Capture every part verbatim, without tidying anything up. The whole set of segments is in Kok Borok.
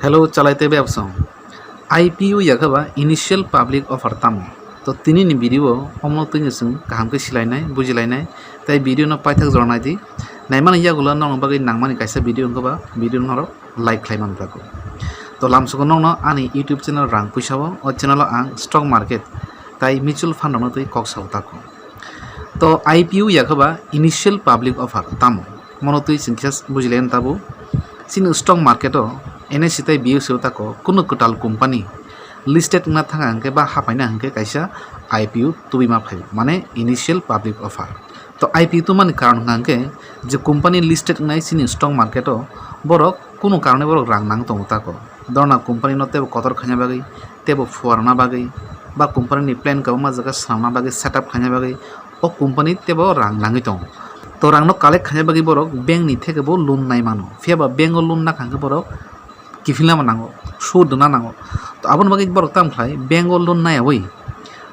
Hello, chalai tei bebsong. I P O ya khe ba initial public offer tamo? To tini ni video o omo twi no chwng kaham khe silainai, bujilainai, tei video no paithak jora nai di. Naimani yagulo nokno bagwi nangmani kaisa video wngkha ba video norok like khlai man tako. To lamsoko nokno ani YouTube channel Rang Puisa o, o channel o ang stock market tei mutual fund rokno twi kok sao tako. To I P O ya khe ba initial public offer tamo? Mono twi chwng kisa bujilai tabuk. Chini stock market o N S E tei B S E o tako kunu kwtal company listed wngna thanga hwnkhe ba hapaina hwnkhe kaisa I P O tubima phaio, mane initial public offer. To I P O tubumani karon hwnkha hwnkhe je company listed wngnai chini stock market o, borok kunu karone borok rang nang tongo tako. Dorna company no teibo kotor khaina bagwi, teibo phuarna bagwi, ba company ni plan kwbangma jaga swnamna bagwi, setup khaina bagwi o company teibo rang nangwi tongo. To rang no collect khaina bagwi borok bank ni theke bo loan nai mano. Phiya ba bank o loan nakha hwnkhe borok kiphilna nango, sud rwna nango. To aboni bagwi borok tamo khlai bank o loan naiyawi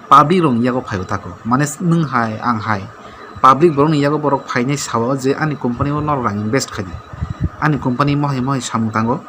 public rokni yago phaio tako. Mane nwng hai, ang hai, public borokni yago borok phainai sao je ani company o norok rang invest khai di. Ani company mohai mohai samung tango.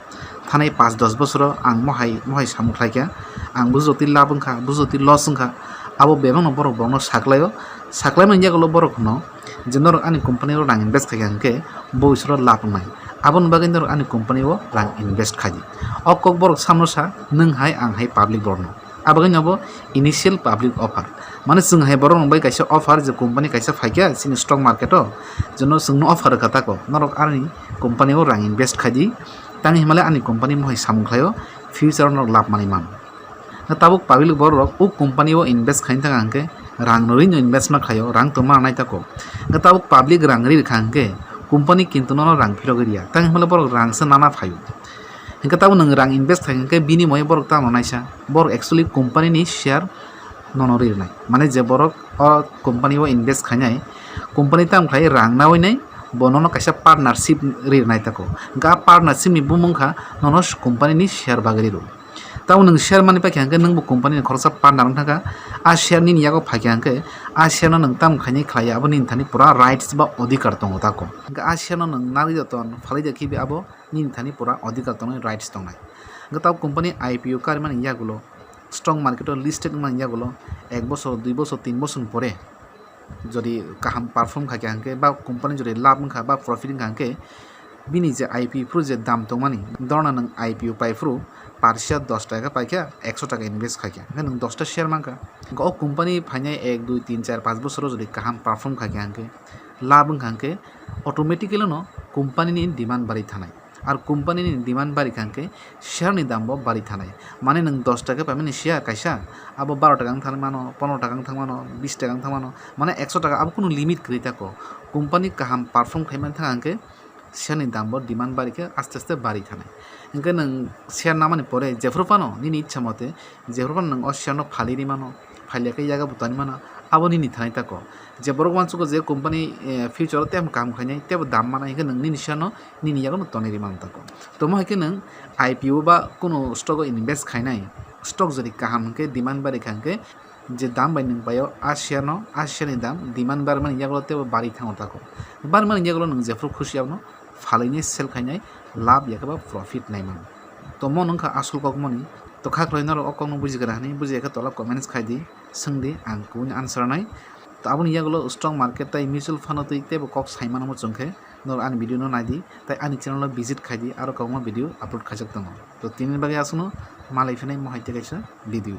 Thanai paanch dos bosoro ang mohai mohai samung khlaikha. Ang bujotwi lab wngkha, bujotwi loss wngkha. Abo bebakno borok borokno saklaio. Saklaimani yagulo borok hwno je norok ani company o rang invest khaikha hwnkhe bo isoro lab wngnai. Aboni bagwi norok ani company o rang invest khai di. O kok borok samno sa, nwng hai, ang hai public borokno. Abagwino bo initial public offer. Mane chwng hai borok rok bai kaisa offer je company kaisa phaikha chini stock market o, jeno chwngno offer rwkha tako, norok ani company o rang invest khai di, tang hinmale ani company mohai samung khlaio, future o norok lab manwi man. Tabuk public borok rok o company o invest khaina thang hwnkhe rang no rino invest ma khlaio, rang tongma nai tako. Tabuk public rang ri rwkha hwnkhe company kintu nono rang phirogwi riya, tang hinmale borok rang se nana phaio. Hingke tabuk nwng rang invest khai hingke bini moye borok tamo naisa, borok actually company ni share nono ri rwnai. Mane je borok o company o invest khainai, company tamo khai rang naui nai, bo nono kaisa partnership ri rwnai tako. Hingke a partnership ni bumung kha nono company ni share bagwi ri rw. Tamo nwng share mani paikha hingke nwng bo company ni khoroksa partner wng thangkha, a share nini yago phaikha hingke a share no nwng tamo khainai khlai ya, abo nini thani pura rights ba odhikar tongo tako. Hingke a share no nwng nagwi joto phalwi de khibi abo nini thani pura odhikar tongnai, rights tongnai. Hingke tabuk company I P O karimani yagulo, stock market o listed wngmani yagulo, ek bosor, dui bosor, tin bosor ni pore jodi kaham perform khaikha hingke ba company jodi lab wngkha ba profit wngkha hingke bini je I P O phuru je dam tongmani, dorna nwng I P O pai phuru parsia dos taka paikha, ekso taka invest khaikha, hingke nwng dos ta share mankha. Hingke o company phainai ek, dui, tin, char, paanch bosoro jodi kaham perform khaikha hingke, lab wngkha hingke automatically no company ni demand bari thanai. Ar company ni demand bari kha hingke share ni dam bo bari thanai. Mane nwng dos taka paimani share kaisa, abo baro taka wng thang mano, pondro taka wng thang mano, bis taka wng thang mano, mane ekso taka, abo kunu limit kwrwi tako. Company kaham perform khaimani thang hingke share ni dam bo demand bari khe aste aste bari thanai. Hingke nwng share namani pore jephru phano nini ichha mote jephru phano nwng o share no phalwi ri mano, phalia khe yago bo toni mano, abo nini thanai tako. Je borok uansukgo je company, eh, future o tei kaham khainai, teibo dam manai, hingke nwng nini share no nini yago no tonwi ri mano tako. Tomo hai khe nwng I P O ba kunu stock o invest khainai, stock jodi kaham hingke demand bari kha hingke je dam bai nwng paio a share no, a share ni dam demand barmani yagulo teibo bari thango tako. Barmani yagulo nwng jephru khusi abono phalwi ni sell khainai, lab ya khe ba profit nai mano. Tomo nwng kha asol kok moni. To kha khwlai norok o kok no buji gra hwnwi, buji ya khe tola comments khai di, swng di, ang kubuni answer nai. To aboni yagulo stock market tei mutual fund o twi teibo kok sai mano muchung khe norok ani video no nai di, tei ani channel o visit khai di, aro kwbangma video upload khaijak tongo. To tini bagwi aswkno, malai phinai mohai tei kaisa video.